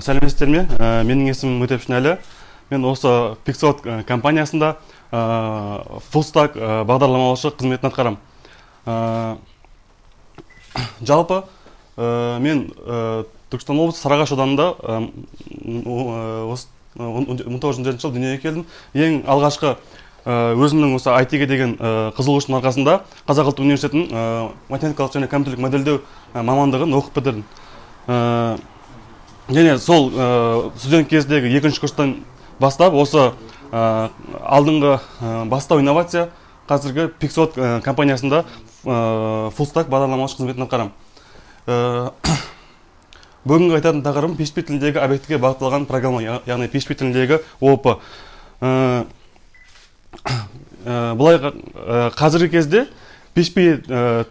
Сәлеметсіздер ме? Менің есімім Өтепшин Әлі. Мен осы Pixelot компаниясында full stack бағдарламалаушы қызметін атқарамын. Жалпы мен Түркістан облысы, Сарыағаш ауданында осы 1904 жылы дүниеге келдім. Ең алғашқы өзімнің осы IT-ге деген қызығушылығымның арқасында Қазақ ұлттық университетінің математикалық және компьютерлік модельдеу мамандығын оқып бітірдім. Және сол студент кездегі екінші курстан бастап осы алдыңғы Бастау Инновация, қазіргі Pixelot компаниясында full stack бағдарламалаушы қызметін атқарамын. Бүгінгі айтатын тақырыбым PHP тіліндегі объектіге бағытталған программа, яғни PHP тіліндегі ООП. Былай, қазіргі кезде PHP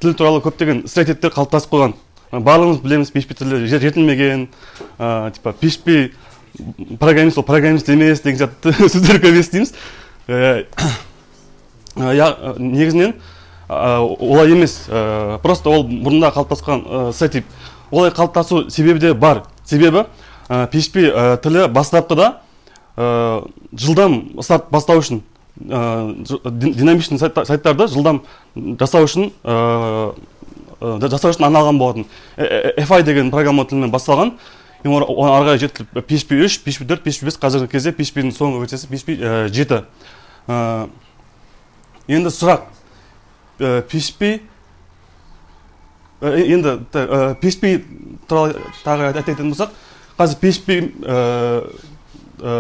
тіл туралы көптеген стереотиптер қалыптасып қойған. Барлығымыз білеміз, PHP тілі жетілмеген, типа PHP программист ол программист емес деген сияқты сөздер көп естиміз. Негізінен олай емес, просто ол бұрында қалыптасқан стереотип. Олай қалыптасу себебі де бар. Себебі PHP тілі бастапқыда жылдам старт бастау үшін, динамичный сайттарды жылдам жасау үшін арналған болатын. FI деген программа тілімен басталған. Оны ары қарай жетіліп PHP 3, PHP 4, PHP 5, қазіргі кезде PHP-ның соңғы версиясы PHP 7. Енді сұрақ, PHP енді PHP туралы тағы айта кететін болсақ, қазір PHP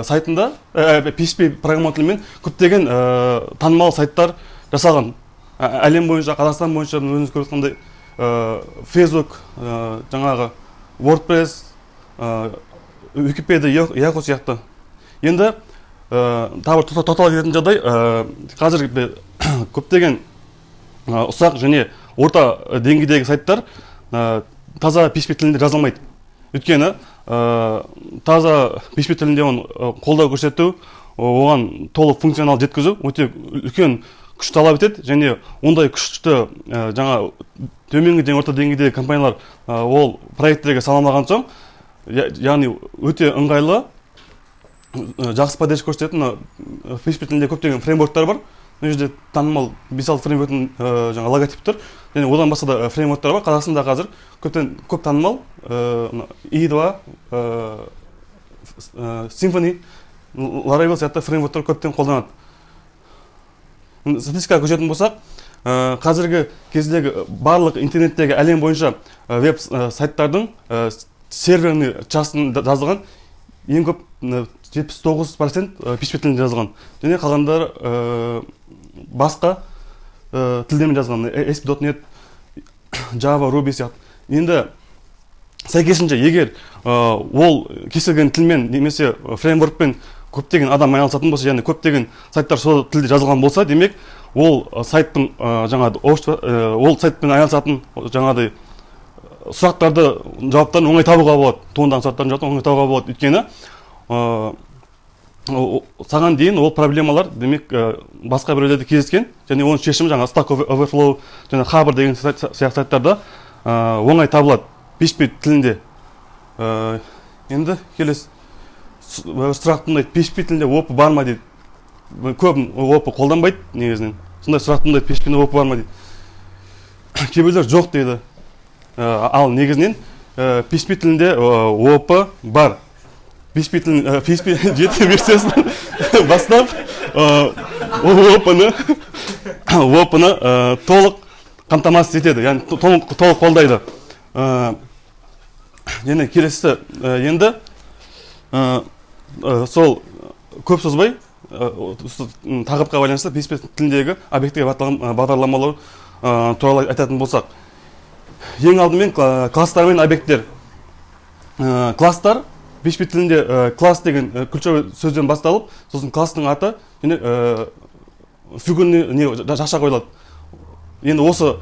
сайтында PHP программа тілімен көптеген танымал сайттар жасалған. Әлем бойынша, Қазақстан бойынша өзіңіз көріп отырғандай, Facebook, жаңағы WordPress, Википедия, Yahoo сияқты. Енді тағы бір тоқтала кететін жағдай, қазір көптеген ұсақ және орта деңгейдегі сайттар таза PHP тілінде жазылмайды. Өйткені таза PHP тілінде оны қолдау көрсету, оған толық функционал жеткізу өте үлкен күш талап етеді және ондай күшті жаңа төменгі және орта деңгейдегі компаниялар ол проекттерге сала алмаған соң, яғни өте ыңғайлы, жақсы поддержка көрсететін мына PHP тілінде көптеген фреймворктар бар. Мына жерде танымал бес алты фреймворктың жаңа логотипі тұр және одан басқа да фреймворктар бар. Қазақстанда қазір көптен көп танымал мына Yii2, Symfony, Laravel сияқты фреймворктар көптен қолданады. Статистикаға көшетін болсақ, қазіргі кездегі барлық интернеттегі әлем бойынша веб сайттардың серверный частында жазылған ең көп, 79% PHP тілінде жазылған және қалғандары басқа тілдермен жазылған: ASP.NET, Java, Ruby сияқты. Енді сәйкесінше, егер ол кез келген тілмен немесе фреймворкпен көптеген адам айналысатын болса және көптеген сайттар сол тілде жазылған болса, демек, ол сайттың жаңағы ол сайтпен айналысатын жаңағыдай сұрақтарды жауаптарын оңай табуға болады, туындаған сұрақтардың жауаптарын оңай табуға болады. Өйткені саған дейін ол проблемалар, демек, басқа біреулерде кездескен және оның шешімі жаңағы Stack Overflow және Хабр деген сайт сияқты сайттарда оңай табылады PHP тілінде. Енді келесі бір сұрақ туындайды: PHP тілінде ООП бар ма дейді. Көп ООП қолданбайды негізінен. Сондай сұрақ туындайды: PHP ООП бар ма дейді. Кейбіреулер жоқ дейді. Ал негізінен PHP тілінде ООП бар. PHP тілін PHP 7 версиясын бастап ООП-ны толық қамтамасыз етеді, яғни толық қолдайды. Және келесі, енді сол көп созбай, осы тақырыпқа байланысты PHP тіліндегі объектіге бағдарламалау туралы айтатын болсақ, ең алдымен класстар мен объекттер. Класстар PHP тілінде класс деген ключевой сөзден басталып, сосын класстың аты және фигурный не жақша қойылады. Енді осы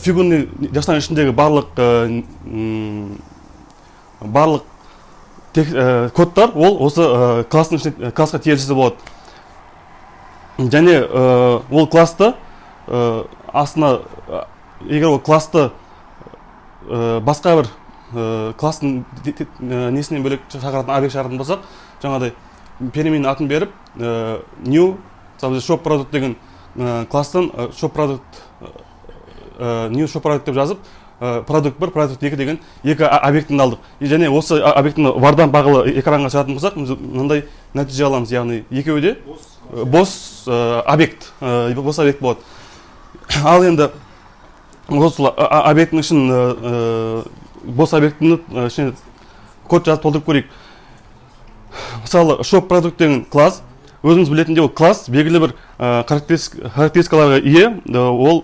фигурный жақшаның ішіндегі барлық кодтар ол осы класстың ішінде, классқа тиесілі болады. Және ол классты астына, егер ол классты басқа бір класстың несінен бөлек шақыратын, объект шығаратын болсақ, жаңағыдай переменный атын беріп, new, мысалы, бізде shop product деген класстан shop product, new shop product деп жазып, продукт 1, продукт 2 деген екі объектіні алдық. И және осы объектіні var арқылы экранға шығаратын болсақ, біз мынандай нәтиже аламыз, яғни екеуі де бос объект, бос объект болады. Ал енді осы объектінің ішін, бос объектіні ішіне код жазып толтырып көрейік. Мысалы, shop product деген класс, өзіміз білетіндей, ол класс белгілі бір характеристикаларға ие, ол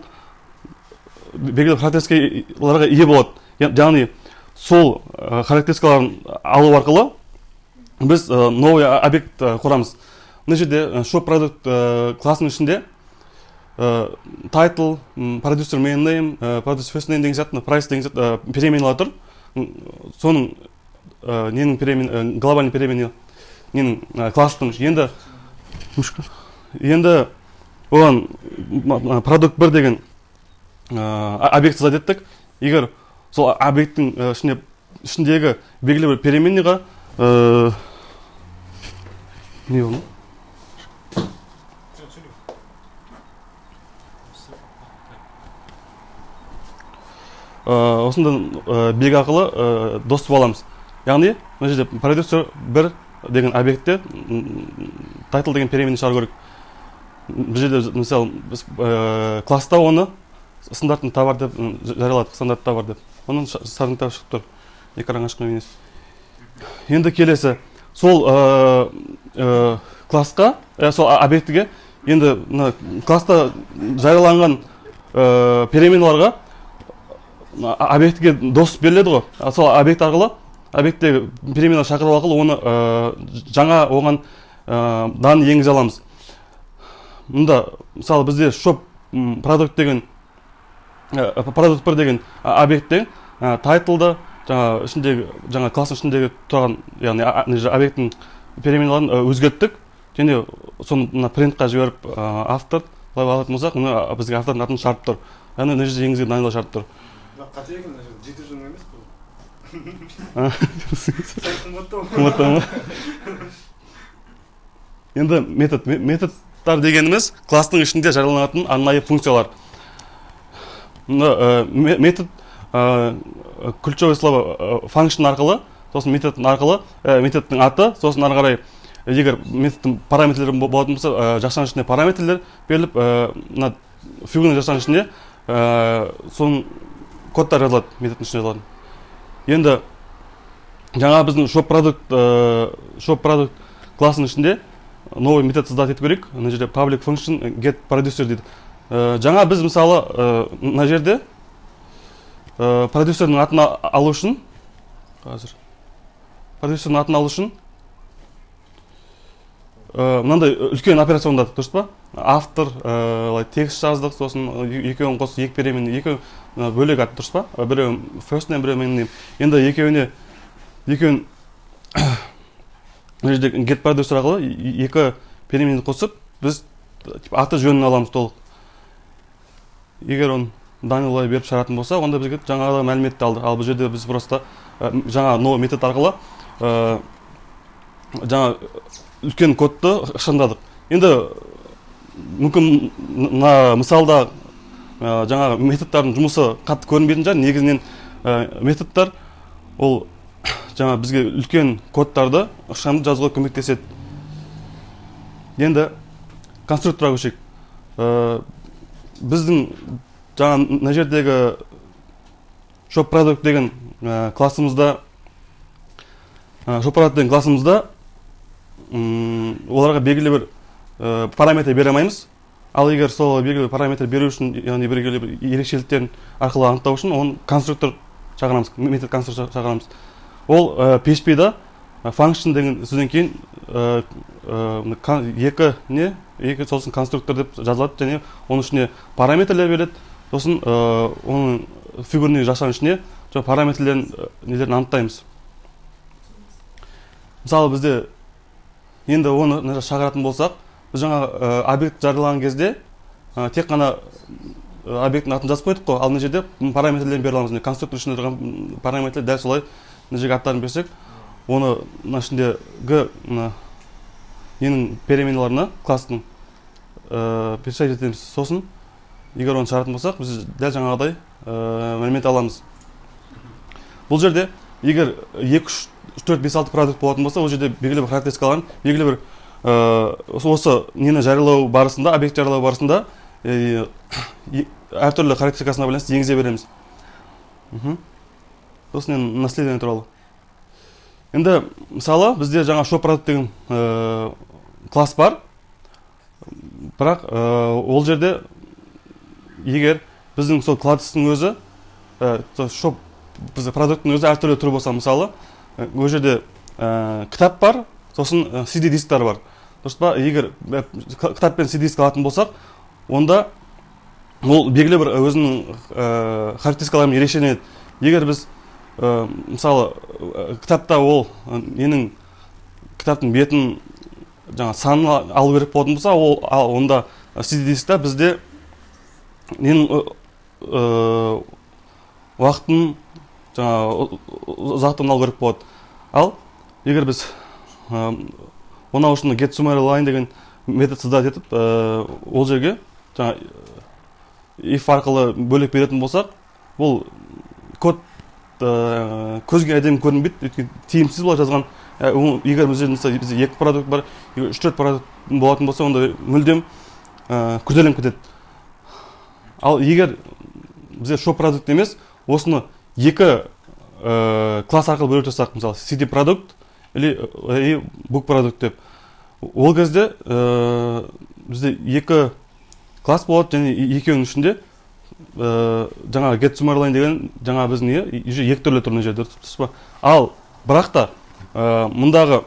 белгілі бір характеристикаларға ие болады. Яғни сол характеристикаларын алу арқылы біз новый объект құрамыз. Мына жерде shop product классының ішінде title, producer main name, producer first name деген сияқты, price деген сияқты переменныйлар тұр. Соның ненің глобальный переменный, ненің, класстың. Енді оған продукт 1 деген объект создать еттік. Егер сол объекттің ішіндегі белгілі бір переменныйға не болды? Жоқ, сөйле. Осындай белгі арқылы доступ аламыз. Яғни мына жерде продюсер 1 деген объектте title деген переменный шығару керек. Бұл жерде, мысалы, біз класста оны стандартный товар деп жарияладық, стандартный товар деп. Оның стандартный товар шығып тұр, экранға шыққан емес. Енді келесі сол классқа, сол объектіге, енді мына класста жарияланған переменаларға объектіге доступ беріледі ғой. А сол объект арқылы, объекттегі перемена шақыру арқылы оны жаңа оған данные енгізе аламыз. Мұнда, мысалы, бізде shop продукт деген, продукт 1 деген объектте тайтлды, жаңа ішіндегі, жаңа класстың ішіндегі тұрған, яғни мына жерде объекттің переменаларын өзгерттік және соны мына принтқа жіберіп, автор былай алатын болсақ, мына бізге автордың атын шығарып тұр, яғни мына жерде енгізген данныйлар шығарып тұр. Бірақ қате екен, мына жерде 700 000 емес бұл. А. Сәл қымбаттау. Қымбаттау ма? Енді метод. Методтар дегеніміз класстың ішінде жарияланатын арнайы функциялар. Мына метод, ключевое слово function арқылы, сосын методтың арқылы, методтың аты, сосын ары қарай егер методтың параметрлері болатын болса, жақшаның ішінде параметрлер беріліп, мына фигурный жақшаның ішінде соның кодтар жазылады, методтың ішінде жазылады. Енді жаңа біздің shop product классының ішінде новый метод создать ету керек. Мына жерде public function get producer дейді. Жаңа біз, мысалы, мына жерде продюсердің атын алу үшін, қазір продюсердің атын алу үшін мынандай үлкен операция орындадық, дұрыс па? Автор, былай текст жаздық, сосын екеуін қосып, екі переменный, екеуі бөлек ат, дұрыс па? Біреуі first name, біреуі main name. Енді екеуін мына жерде get producer арқылы екі переменді қосып, біз типа аты жөнін аламыз толық. Егер оны данныйлар беріп шығаратын болса, онда бізге жаңағы мәліметті алды. Ал бұл жерде біз просто жаңа новый метод арқылы жаңа үлкен кодты ықшамдадық. Енді мүмкін мына мысалда жаңағы методтардың жұмысы қатты көрінбейтін шығар. Негізінен методтар ол жаңа бізге үлкен кодтарды ықшамды жазуға көмектеседі. Енді конструкторға көшейік. Біздің жаңа мына жердегі shop product деген классымызда, shop product деген классымызда оларға белгілі бір параметр бере алмаймыз. Ал егер сол белгілі бір параметр беру үшін, яғни белгілі бір ерекшеліктерін арқылы анықтау үшін, оны конструктор шақырамыз, метод конструктор шақырамыз. Ол PHP да function деген сөзден кейін екі не екі, сосын конструктор деп жазылады және оның ішіне параметрлер береді. Сосын оның фигурный жақшаның ішіне жаңа параметрлерін, нелерін анықтаймыз. Мысалы, бізде енді оны мына жақта шақыратын болсақ, біз жаңа объект жариялаған кезде тек қана объекттің атын жазып қойдық қой, ал мына жерде параметрлерін бере аламыз. Міне, конструктор ішінде тұрған параметрлер дәл солай. Мына жерге аттарын берсек, оны мына ішіндегі мына ненің переменаларына, класстың присваивать етеміз. Сосын егер оны шығаратын болсақ, біз дәл жаңағыдай мәлімет аламыз. Бұл жерде егер екі, үш, төрт, бес, алты продукт болатын болса, ол жерде белгілі бір характеристикаларын белгілі бір осы нені жариялау барысында, объект жариялау барысында әртүрлі характеристикасына байланысты енгізе береміз. Сосын енді наследование туралы. Енді, мысалы, бізде жаңа shop продукт деген класс бар, бірақ ол жерде егер біздің сол класстың өзі, сол shop бізде продукттың өзі әртүрлі түрі болса, мысалы, ол жерде кітап бар, сосын CD дисктар бар, дұрыс па? Егер кітап пен CD диск алатын болсақ, онда ол белгілі бір өзінің характеристикаларымен ерекшеленеді. Егер біз мысалы, кітапта ол ненің, кітаптың бетін, жаңа санын алу керек болатын болса, ол, ал онда CD дискта бізде ненің уақытын, жаңа ұзақтығын алу керек болады. Ал егер біз оны үшін get summary line деген метод создать етіп, ол жерге жаңа if арқылы бөлек беретін болсақ, бұл код көзге әдемі көрінбейді, өйткені тиімсіз былай жазған. Егер бізде, мысалы, бізде екі продукт бар, егер үш, төрт продукт болатын болса, онда мүлдем күрделеніп кетеді. Ал егер бізде shop продукт емес, осыны екі класс арқылы бөліп жасасақ, мысалы, CD продукт или и book продукт деп, ол кезде бізде екі класс болады және екеуінің ішінде жаңағы get summary line деген жаңа біздің не, уже екі түрлі тұр мына жерде, дұрыс па? Ал бірақ та мұндағы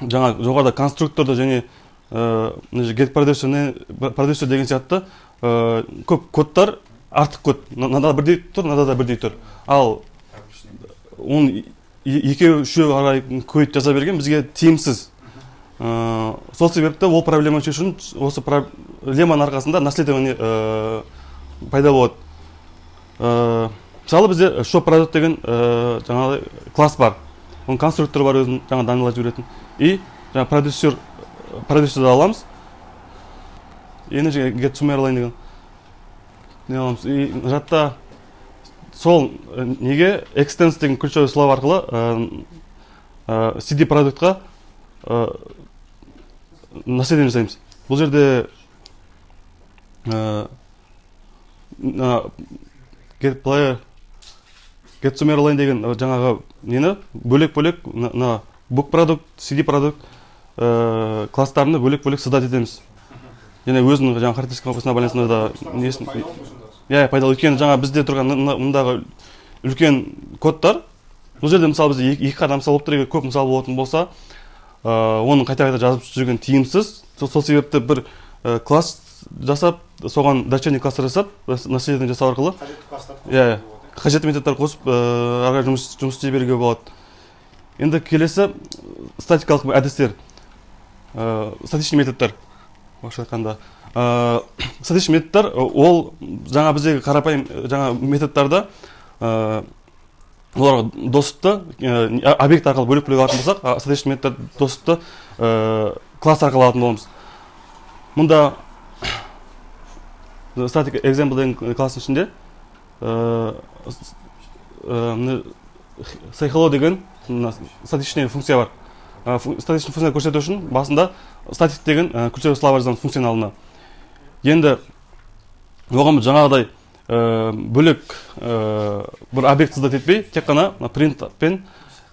жаңа жоғарыда конструкторды және мына жерде get producer, producer деген сияқты көп кодтар артық код. Мынада бірдей тұр, мынада да бірдей тұр. Ал оның екеуі, үшеуі қарай көбейтіп жаза берген бізге тиімсіз. Сол себепті ол проблеманы шешу үшін осы проблеманың арқасында наследование пайда болады. Мысалы, бізде shop продукт деген жаңағыдай класс бар, оның конструкторы бар, өзінің жаңа данныйлар жіберетін, и жаңа продюсерді аламыз. Енді get summary line деген не аламыз и мына жақта сол неге extends деген ключевой слово арқылы CD продуктқа наследование жасаймыз. Бұл жерде мына get player, get summary line деген жаңағы нені бөлек бөлек мына book продукт, CD продукт класстарını бөлек бөлек создать етеміз және өзінің жаңағы характеристикасына байланысты да несін. Пайдалы ғой сонда. Иә, пайдалы, өйткені жаңа бізде тұрған мындағы үлкен кодтар бұл жерде, мысалы, бізде екі қана мысал болып тұр. Егер көп мысал болатын болса, оны қайта қайта жазып жүрген тиімсіз. Сол себепті бір класс жасап, соған дочерний класстар жасап, наследование жасау арқылы қажетті класстарды Иә. қосуға болады. Қажетті методтар қосып, ары қарай жұмыс істей беруге болады. Енді келесі статикалық әдістер, статичный методтар, орысша айтқанда. Статичный методтар ол жаңа біздегі қарапайым жаңа методтарда оларға доступты объект арқылы бөлек бөлек алатын болсақ, статичный методтар доступты класс арқылы алатын боламыз. Мұнда static example деген класстың ішінде мына say hello деген мына статичный функция бар. Статичный функция көрсету үшін басында static деген ключевой слова жазамыз функцияның алдына. Енді оған біз жаңағыдай бөлек бір объект создать етпей, тек қана мына print пен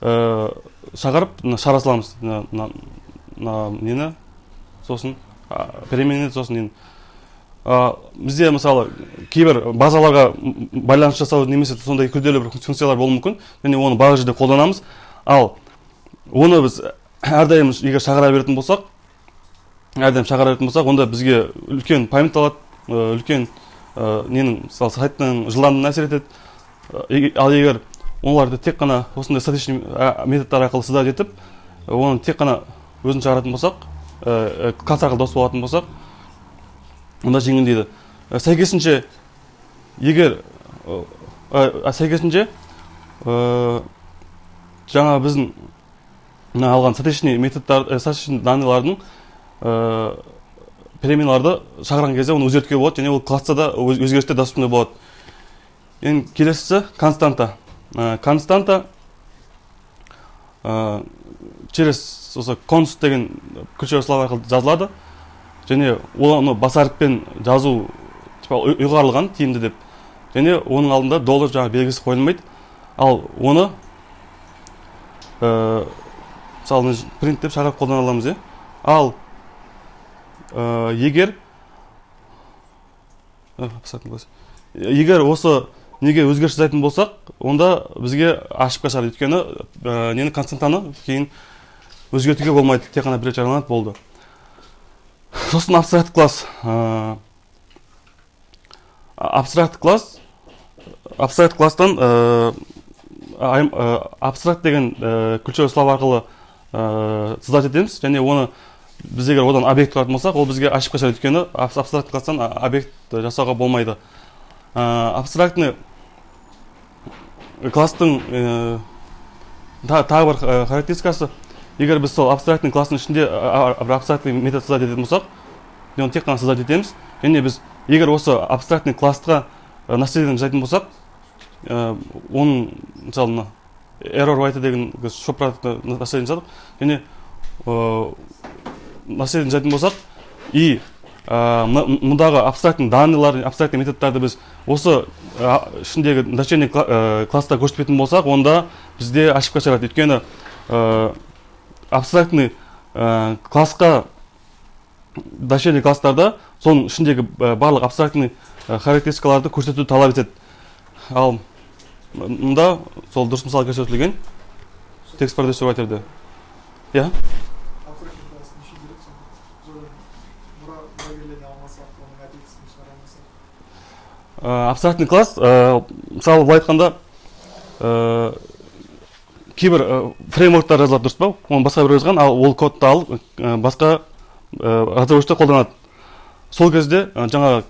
шығарып, мына шығара саламыз мына нені, сосын переменный, сосын нені. Бізде, мысалы, кейбір базаларға байланыс жасау немесе сондай күрделі бір функциялар болуы мүмкін және оны барлық жерде қолданамыз. Ал оны біз әрдайым егер шақыра беретін болсақ, әрдайым шақыра беретін болсақ, онда бізге үлкен память алады, үлкен ненің, мысалы, сайттың жылдамдығына әсер етеді. Ал егер оларды тек қана осындай статичный методтар арқылы создать етіп, оны тек қана өзін шығаратын болсақ, класс арқылы доступ алатын болсақ, онда жеңілдейді. Сәйкесінше, егер сәйкесінше жаңа біздің мына алған статичный методтар, статичный данныйлардың переменаларды шақырған кезде оны өзгертуге болады және ол класста да өзгерістер доступный болады. Енді келесісі константа. Константа через осы const деген ключевой слова арқылы жазылады және оны бас әріппен жазу типа ұйғарылған тиімді деп, және оның алдында доллар жаңағы белгісі қойылмайды. Ал оны мысалы, print деп шақырып қолдана аламыз, иә. Ал егер абстрактный класс, егер осы неге өзгеріс жасайтын болсақ, онда бізге ошибка шығады, өйткені нені, константаны кейін өзгертуге болмайды, тек қана бір рет жарияланады, болды. Сосын абстракт класс. Абстракт класс, абстракт класстан абстракт деген ключевой слова арқылы создать етеміз және оны біз егер одан объект құратын болсақ, ол бізге ошибка шығады, өйткені абстракт класстан объект жасауға болмайды. Абстрактный класстың тағы бір характеристикасы: егер біз сол абстрактный класстың ішінде бір абстрактный метод создать ететін болсақ, оны тек қана создать етеміз және біз егер осы абстрактный классқа наследование жасайтын болсақ, оның, мысалы, мына error writer деген shop продуктты наследование жасадық және наследование жасайтын болсақ и мұндағы абстрактный данныйлар, абстрактный методтарды біз осы ішіндегі дочерний класста көрсетпейтін болсақ, онда бізде ошибка шығады, өйткені абстрактный классқа дочерний класстарда соның ішіндегі барлық абстрактный характеристикаларды көрсетуді талап етеді. Ал мұнда сол дұрыс мысал көрсетілген text producer writer-де, иә. Абстрактный класс не үшін керек сонда? Біз одан мұрагерлене алмасақ, оның объектісін шығара алмасақ? Абстрактный класс, мысалы, былай айтқанда, кейбір фреймворктар жазылады, дұрыс па? Оны басқа біреу жазған, ал ол кодты алып, басқа разработчиктер қолданады. Сол кезде жаңағы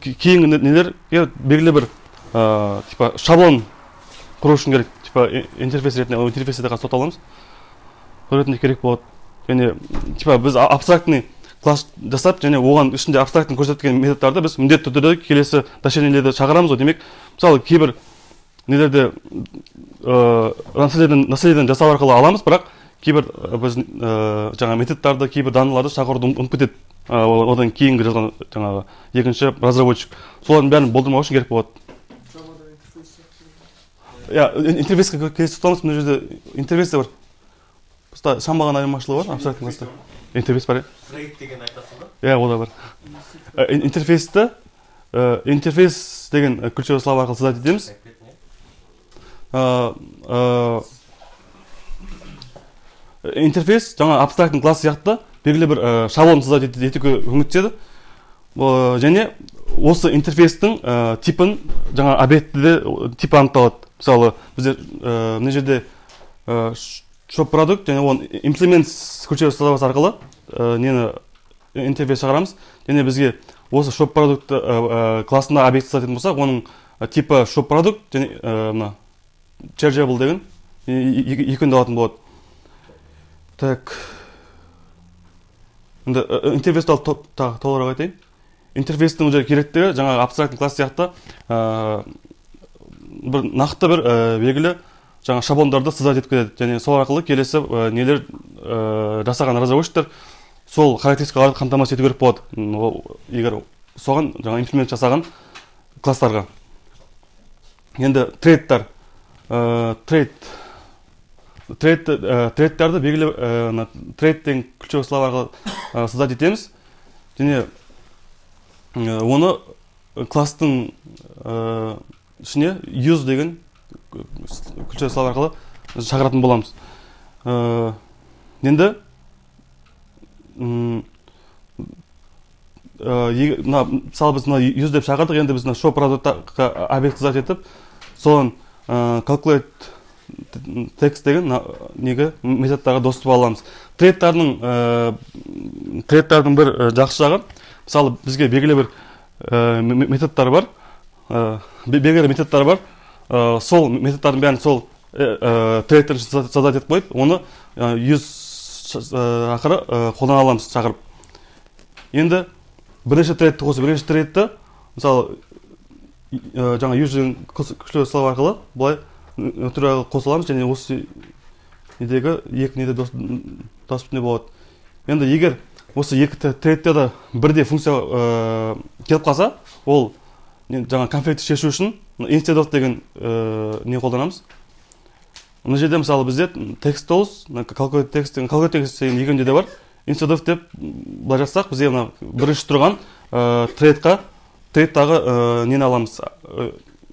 кейінгі нелерге белгілі бір типа шаблон құру үшін керек, типа интерфейс ретінде. Ол интерфейсте де қазір тоқталамыз, сол ретінде керек болады. Және типа біз абстрактный класс жасап және оған ішінде абстрактный көрсеткен методтарды біз міндетті түрде келесі дочернийлерде шақырамыз ғой. Демек, мысалы, кейбір нелерде наследиеден жасау арқылы аламыз, бірақ кейбір біз жаңа методтарды, кейбір данныйларды шақыруды ұмытып кетеді одан кейінгі жазған жаңағы екінші разработчик. Солардың бәрін болдырмау үшін керек болады. Java-да интерфейс сияқты. Иә, интерфейске келесі тоқталамыз. Мына жерде интерфейс те бар, просто шамалған айырмашылығы бар. Абстрактный класста интерфейс бар, иә. Trait деген айтасың ба? Иә, ол да бар. Интерфейсті интерфейс деген ключевой слова арқылы создать етеміз. Айтып кеттің, иә? Интерфейс жаңа абстрактный класс сияқты белгілі бір шаблон создать етуге көмектеседі. Және осы интерфейстің типін жаңа объектіде типі анықталады. Мысалы, бізде мына жерде shop продукт және оның implements ключевой словасы арқылы нені, интерфейс шығарамыз. Және бізге осы shop продукт классында объект создать ететін болсақ, оның типі shop продукт және мына chargeable деген екеуін де алатын болады. Так, енді интерфейс туралы тағы толығырақ айтайын. Интерфейстің уже керектігі жаңағы абстрактный класс сияқты бір нақты бір белгілі жаңа шаблондарды создать етіп кетеді және сол арқылы келесі нелер жасаған разработчиктер сол характеристикаларды қамтамасыз ету керек болады. Ол егер соған жаңа имплемент жасаған класстарға. Енді трейттар. Трейттарды белгілі мына trait деген ключевой слова арқылы создать етеміз және оны класстың ішіне use деген ключевой слова арқылы шақыратын боламыз. Енді мына, мысалы, біз мына use деп шақырдық. Енді біз мына show продуктқа объект создать етіп, соны calculate tax деген мына неге, методтарға доступ ала аламыз. Трейттардың Тредтардың бір жақсы жағы, мысалы, бізге белгілі бір методтар бар, белгілі методтар бар. Сол методтардың бәрін сол тредтер создать етіп қойып, оны use ақыры қолдана аламыз шақырып. Енді бірнеше тредті қосып, бірнеше тредті, мысалы, жаңа use деген ключевой слова арқылы былай түрі қоса аламыз және осы недегі екі неде доступный болады. Енді егер осы екі тредте де бірдей функция келіп қалса, ол жаңа конфликтті шешу үшін instead of деген не қолданамыз. Мына жерде, мысалы, бізде text tools, calculate text деген, calculate text деген екеуінде де бар. Instead of деп былай жазсақ, бізге мына бірінші тұрған тредқа, тредтағы нені аламыз,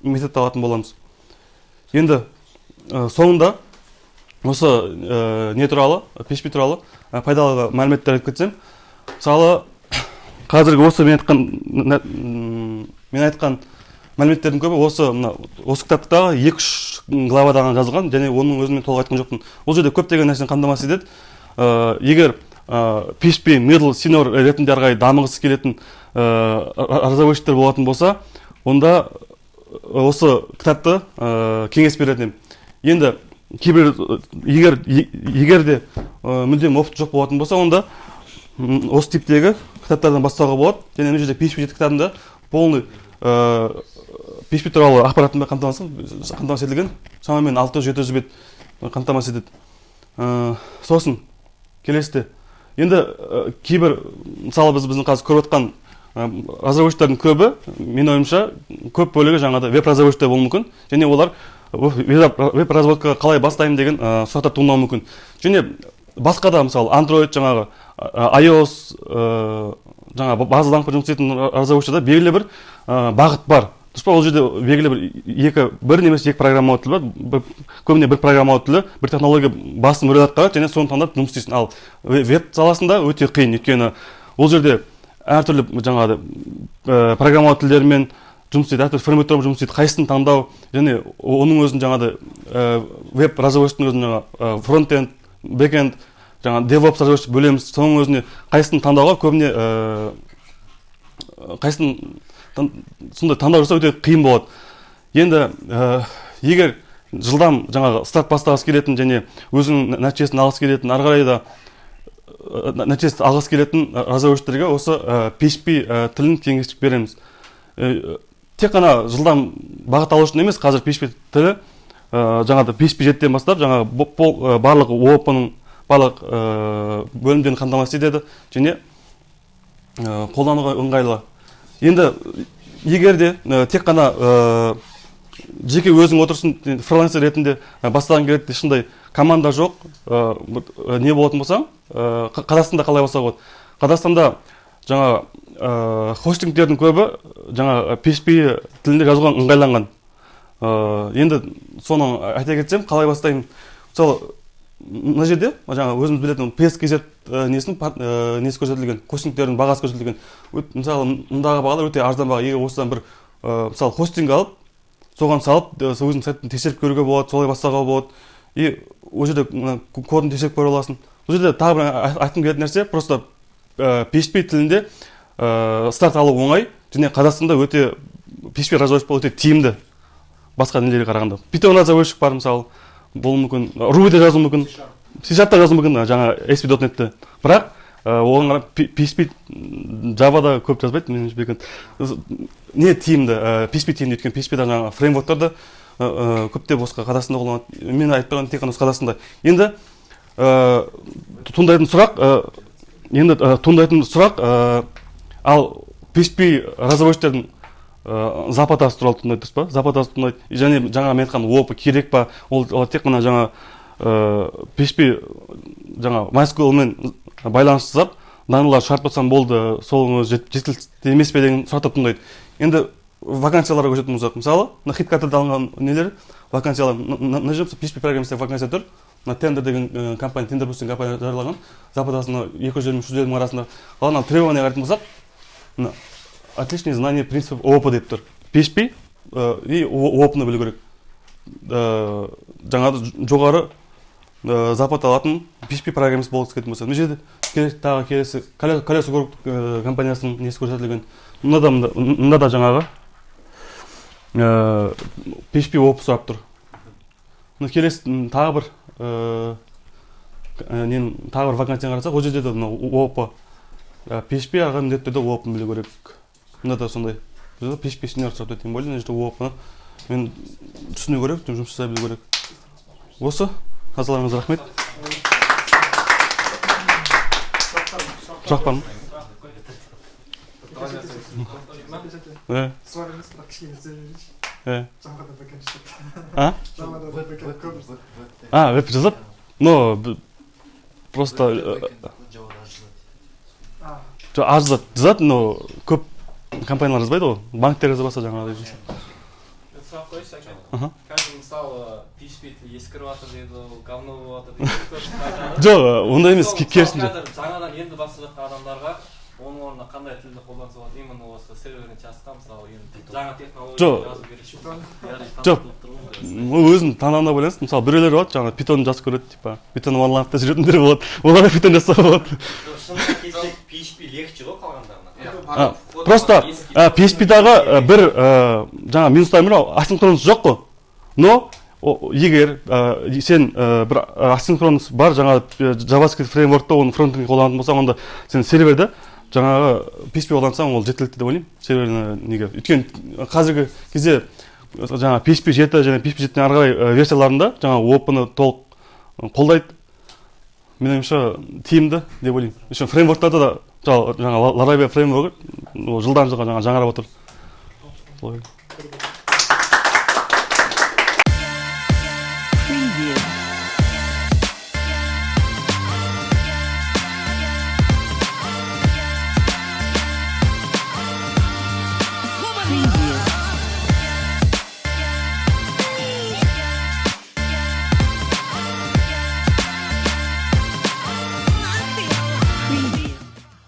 методты алатын боламыз. Енді соңында осы не туралы, PHP туралы пайдалы мәліметтер айтып кетсем, мысалы, қазіргі осы мен айтқан мәліметтердің көбі осы мына осы кітаптағы екі үш главада ғана жазылған және оның өзін мен толық айтқан жоқпын. Ол жерде көптеген нәрсені қамтамасыз етеді. Егер PHP middle, senior ретінде ары қарай дамығысы келетін разработчиктер болатын болса, онда осы кітапты кеңес беретін едім. Енді кейбір егер де мүлдем опыт жоқ болатын болса, онда осы типтегі кітаптардан бастауға болады. Және мына жерде PHP 7 кітабында полный PHP туралы ақпараттың бәрі қамтамасыз етілген, шамамен 600-700 бет қамтамасыз етеді. Сосын келесіде енді кейбір, мысалы, біздің қазір көріп отқан разработчиктердің көбі, менің ойымша, көп бөлігі жаңағыдай веб разработчиктер болуы мүмкін және олар веб разработкаға қалай бастаймын деген сұрақтар туындауы мүмкін. Және басқа да, мысалы, Android, жаңағы iOS, жаңа база данных жұмыс істейтін разработчиктерде белгілі бір бағыт бар, дұрыс па? Ол жерде белгілі бір екі, бір немесе екі программалау тілі бар, көбіне бір программалау тілі, бір технология басым рөл атқарады және соны таңдап жұмыс істейсің. Ал веб саласында өте қиын, өйткені ол жерде әртүрлі жаңағы программалау тілдерімен жұмыс істейді, әртүрлі фреймворктермен жұмыс істейді. Қайсысын таңдау және оның өзін жаңағыдай веб разработчиктің өзін жаңағы фронтенд, бэкенд, жаңағы DevOps разработчик бөлеміз. Соның өзіне қайсысын таңдауға көбіне қайсысын сондай таңдау жасау өте қиын болады. Енді егер жылдам жаңағы старт бастағысы келетін және өзінің нәтижесін алғысы келетін, ары қарай да нәтижесін алғысы келетін разработчиктерге осы PHP тілін кеңес береміз. Тек қана жылдам бағыт алу үшін емес, қазір PHP тілі жаңағы PHP 7-ден бастап жаңағы барлық ООП-ның барлық бөлімдерін қамтамасыз етеді және қолдануға ыңғайлы. Енді егер де тек қана жеке өзің отырсын, фрилансер ретінде бастағың келеді, ешқандай команда жоқ, не болатын болсаң, Қазақстанда қалай бастауға болады? Қазақстанда жаңа хостингтердің көбі жаңа PHP тілінде жазуға ыңғайланған. Енді соны айта кетсем, қалай бастаймын? Мысалы, мына жерде жаңа өзіміз білетін PS.kz несінің несі көрсетілген, хостингтердің бағасы көрсетілген. Мысалы, мындағы бағалар өте арзан баға. Егер осыдан бір мысалы, хостинг алып, соған салып, сол өзіңнің сайтын тексеріп көруге болады, солай бастауға болады. И ол жерде мына кодын тексеріп көре аласың. Бұл жерде тағы бір айтқым келетін нәрсе, просто PHP тілінде старт алу оңай және Қазақстанда өте PHP разработчик болу өте тиімді басқа нелерге қарағанда. Python разработчик бар, мысалы, болуы мүмкін, Ruby-де жазуы мүмкін, C# жазуы мүмкін, жаңа ASP.NET-ті. Бірақ оған қарап PHP, Java-да көп жазбайды меніңше, бекет. Не тиімді, PHP тиімді, өйткені PHP-да жаңағы фреймворктар да көптеп осы Қазақстанда қолданады. Мен айтып тұрғаным тек қана осы Қазақстанда. Енді туындайтын сұрақ, енді туындайтын сұрақ, ал PHP разработчиктердің зарплатасы туралы туындайды, дұрыс па? Зарплатасы туындайды және жаңа мен айтқан ООП керек па? Ол тек қана жаңа PHP, жаңа MySQL-мен байланыс жасап, данныйлар шығарып тұрсам болды, сол өзі жеткілікті емес пе деген сұрақтар туындайды. Енді вакансияларға көшетін болсақ, мысалы, мына HeadHunter-да алынған нелер, вакансиялар, мына жерде PHP программист вакансия тұр. Мына Тендер деген компания, Тендер деген компания жариялаған, зарплатасы мына 250 мың, 350 мың арасында. Ал ана требование қарайтын болсақ, мына отличное знание принципов ООП деп тұр. PHP и ООП-ны білу керек. Жаңағы жоғары Зарплата алатын PHP программист болғысы келетін болса, мына жерде тағы келесі Колеса Групп компаниясының несі көрсетілген. Мында да жаңағы PHP ООП сұрап тұр. Мына келесі тағы бір ненің, тағы бір вакансияны қарасақ, ол жерде де мына ООП, PHP аға, міндетті түрде ООП білу керек. Мында да сондай. Бұл жерде PHP senior сұрап тұр, тем более мына жерде ООП ны мен түсіну керек, жұмыс жасай білу керек. Осы, назарларыңызға рахмет. Сұрақ бар ма? Ә, Сұрақ емес, бірақ кішкене ізденіп жіберейінші. Javада бэкенд жасады. А? Javада бэкенд көп жасады. А, веб жазады, но просто А, жоқ, аз жазады, жазады, но көп компаниялар жазбайды ғой, банктер жазбаса жаңағыдай. Сұрақ қояйыншы, әке. Аха. Қазір, мысалы, PHP тілі ескіріп жатыр дейді, ол говно болып жатыр дейді, көп айтады. Жоқ, ондай емес. Сол, мысалы, Керісінше. Қазір жаңадан енді бастап жатқан адамдарға оның орнына қандай тілді қолданса болады, именно осы серверный частьта, мысалы, енді жаңа технология Жоқ. жазу керек? Жоқ. Ол өзінің таңдауына байланысты. Мысалы, біреулер болады, жаңағы питон жақсы көреді, типа питон OneLove-та жүретіндер болады, оларға питон жасауға болады. Шынына келсек, PHP легче ғой қалғандарынан. А, просто PHP-дағы бір жаңа минустардың бірі асинхронность жоқ қой. Но егер сен бір асинхронность бар жаңа JavaScript фреймворкта, оның фронтендін қолданатын болсаң, онда сен серверде жаңағы PHP қолдансаң, ол жеткілікті деп ойлаймын серверіне. Неге? Өйткені қазіргі кезде жаңа PHP 7 және PHP 7-ден ары қарай версияларында жаңа ООП-ны толық қолдайды. Менің ойымша, тиімді деп ойлаймын. Еще фреймворктарда да жаңа Laravel фреймворгі, ол жылдан жылға жаңа жаңарып отыр. Солай. Бір